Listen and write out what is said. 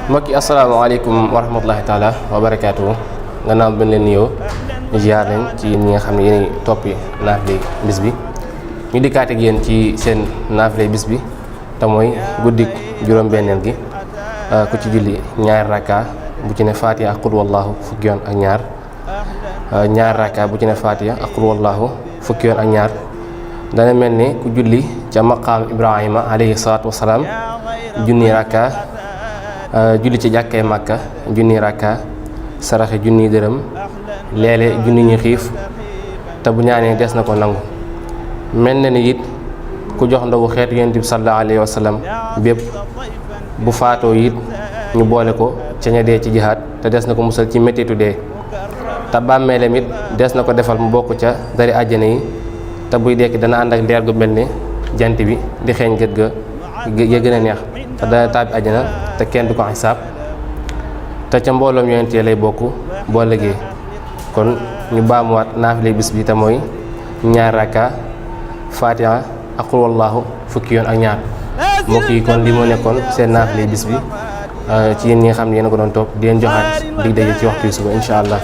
mbokk yi asalaamaaleykum wa rahmatulahi taala wa barakaatu. Gannaaw bi leen nuyoo ñu ziar leen ci ñi nga xam ne yéen toppi naafile bis bi ñu dikkaat ak yéen ci seen naafile bis bi te mooy guddik juróom-benneel gi ku ci julli ñaari rakka bu ci ne Fatiha ak qul wallahu fukki yoon ak ñaar ñaari rakka bu ci ne Fatiha ak qul wallahu fukki yoon ak ñaar dana mel ni ku julli ca maqaam Ibrahima alayhi salaatu wasalaam junni rakka julli ci jàkkee Makka junni rakka saraxe junni dërëm leele junni ñu xiif te bu ñaanee des na ko nangu. mel na ni it ku jox ndogu xeetu Yonent bi sallallahu alayhi wa sallam bépp bu faatoo it ñu boole ko ca ña dee ci jihaad te des na ko musal ci mettitu dee te bàmmeelam it des na ko defal mu bokk ca dari àjjana yi te buy dekki dana ànd ak leer gu mel ni jant bi di xeeñ gët ga gën a neex te dana tàbbi àjjana te kenn du ko xisaab te ca mbooloom yonent yi lay bokk boo liggéey. kon ñu baamuwaat naafile bis bi te mooy ñaar rakka Fatiha ak qul wallahu fukki yoon ak ñaar. mbokk yi kon li moo nekkoon seen naafile bis bi ci yéen ñi nga xam ne yéen a ko doon topp di leen joxaat dig daje ci waxtu yi suba incha allah.